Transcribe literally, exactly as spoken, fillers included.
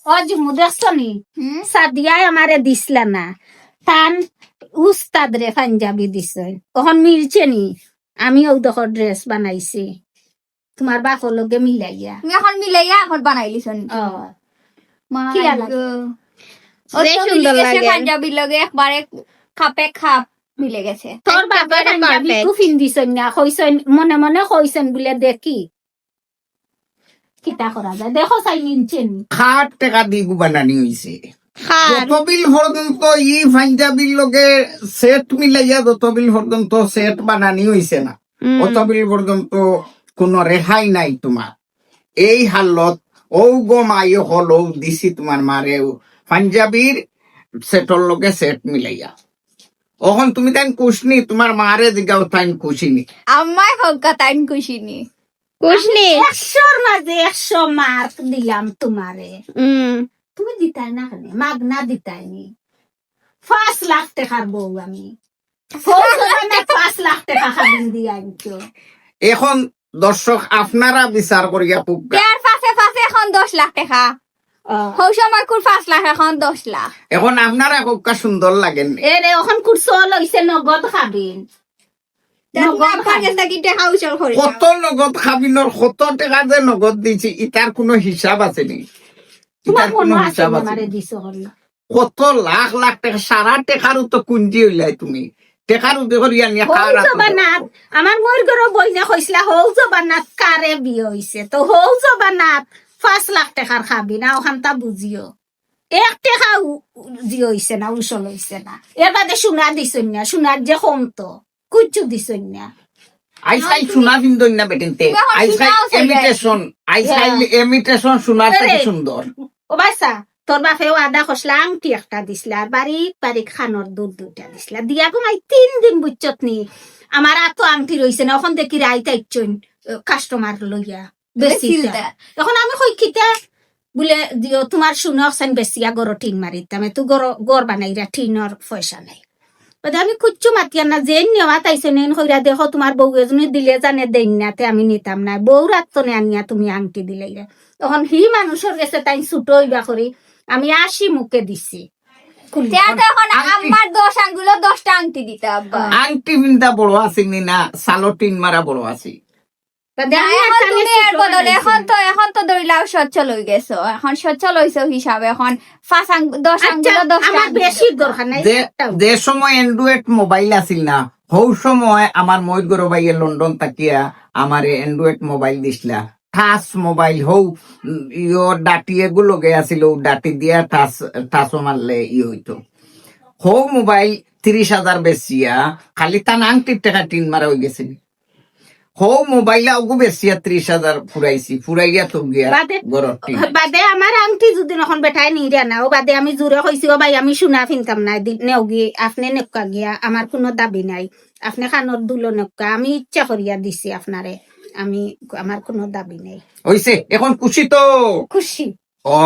ও জুমু, দেখছো নি? হুম? সাদিয়ায় আমারে দিছলা না, তান উস্তাদরে পাঞ্জাবি দিছে, অখন মিলছে নি? আমি অউ দেখো ড্রেস বানাইছি তুমার বাপর লগে মিলাইয়া। তুমি অখন মিলাইয়া অখন বানাইলিছো নি? ও। মা কি আলাদা? গো। ও যে তো সুন্দর মিলে গেছে লাগে। পাঞ্জাবির লগে একবারে খাপে খাপ মিলে গেছে। তোর বাপে একবারে পাঞ্জাবি perfect। কুফিন দিছইন না, কইছইন, মনে মনে কইছইন বুলে দেখি। কিতা করা যায়? দেখো চাই মিলছে নি। খাট টেকা দি গু বানানি অইছে। খাট। যতবিল পর্যন্ত ই পাঞ্জাবির লগে সেট মিলাইয়া যতবিল পর্যন্ত সেট বানানি অইছে না, হুম। অতবিল পর্যন্ত কোনো রেহাই নাই তুমার। এই হালত, অউ গো মাই অকল, অউ দিছি তুমার মারে, অউ পাঞ্জাবির সেটর লগে সেট মিলাইয়া। অখন তুমি তাইন খুশ নি, তুমার মারে জিগাও তাইন খুশি নি। আম্মায় কউক্কা তাইন খুশি নি। খুশ নি? একশোর মাঝে একশো মার্ক দিলাম তুমারে। হুম। তুমি দিতায় না কেনে? মাগনা দিতায় নি। পাঁচ লাখ টেকার বউ আমি। পাঁচ লাখ টেকা খাদিম দিয়া আনছো। এখন দর্শক আপনারা বিচার করিয়া কউক্কা। এর পাশে পাশে এখন দশ লাখ টেকা। ও। হউ সময় কুর পাঁচ লাখ, এখন দশ লাখ। এখন আপনারা কউক্কা সুন্দর লাগে নি। এ রে, অখন কুর চল অইছে নগদ খাবিন। জানি না, নগদ আব্বার খাবিন। গেছে কি টেকা উসুল করি। কত নগদ খাবিনর, কত টেকা যে নগদ দিছি, ইতার কোনো হিসাব আছে নি? তুমার ইতার মনো কোনো আছে হিসাব নি আছে আমারে নি? দিছো করি। কত লাখ লাখ টেকা, সারা টেকারও তো কুঞ্জি অইলাই তুমি। টেকারও দেখো রিয়া নিয়া হউ কার আতো জবানাত, দেখো। আমার মইর ঘরো বইনে কইছলা, হউ জবানাত কারে বিয়া অইছে। তো হউ জবানাত পাঁচ লাখ টেকার খাবিন, অখানতা বুঝিও। এক টেকাও জি অইছে না, উসুল অইছে না। এর বাদে সোনা দিছইন না, সোনার যে কমতো, কুচ্ছু দিছইন না। আইজকাইল সোনা পিন্দইন না বেটিন্তে। তুমি এখন আইজকাইল সোনাও চাইবে। Imitation, আইজকাইল হ্যাঁ। Imitation সোনার থাকি আরে, সুন্দর। ও বাচ্চা, তোর বাপে ওয়াদা করছলা, আংটি একটা দিছলা, আর বারিক বারিক কানর দুল দুইটা দিছলা। দিয়া ঘুমাই তিন দিন বুঝছত নি, আমার আতো আংটি রইছে না, অখন দেখি রাইত আইছইন, আহ, customer লইয়া, বেশি বেশি তা। তা। অখন আমি কই কিতা, বুলে, দিও, তুমার সোনা অখান বেচিয়া ঘরো টিন মারিতাম, এতো ঘরো, ঘর বানাইরা টিনর পয়সা নাই। বাদে আমি কুচ্ছু মাতিয়ার না, যেইন নেওয়াত আইছইন, এইন কইরা দেখো, তুমার বউয়ে যুদি দিলে জানে দেইন না, তে আমি নিতাম না। বউর আত থনে আনিয়া তুমি আংটি দিলাইরায়। অখন হি মানুষর গেছে তাইন ছোট অইবা করি, আমি আশি মুখে দিছি। খুলি। তে তো অখন আংটি আমার দশ আঙ্গুলো দশটা আংটি দিতা, আব্বা। আংটি পিন্দা বড় আছি নি না, সালো টিন মারা বড় আছি। বাদে না, আমি অখন একটা তুমি এর ছোট বদলে, বানাইছি। অখন তো, অখন তো ধরিলাও সচ্ছল অই গেছো। অখন সচ্ছল অইছো হিসাবে, অখন পাঁচ আং-, দশ আচ্ছা, আঙ্গুলো দশটা আমার আংটি বেশি দিতা। দরকার নাই, যে, একটাও। যে সময় Android mobile আছিল না, হউ সময় আমার মইর ঘরো ভাইয়ে লন্ডন থাকিয়া আমারে Android mobile দিছলা। Touch mobile হউ, উম, ইয়ো ডাটি এগু লগে আছিল, অউ ডাটি দিয়া touch, touch মারলে ই অইতো। হউ mobile তিরিশ হাজার বেচিয়া, খালি তান আংটির টেকা টিন মারা অই গেছে। হউ mobile অগু বেচিয়া তিরিশ হাজার ফুরাইছি, ফুরাইয়া তো গিয়া বাদে, ঘরর টিন। বাদে আমার আংটি যুদি অখন বেটায় নিরা না, অউ বাদে আমি জুরে কইছি, "ও ভাই, আমি সোনা পিনতাম না, দি-, নেওগি, আপনে নেউক্কা গিয়া, আমার কুনু দাবি নাই। আপনে কানর দুলো নেউক্কা, আমি ইচ্ছা করিয়া দিছি আপনারে, আমি, আমার কুনু দাবি নাই।" অইছে, অখন খুশি তো? খুশি। ও।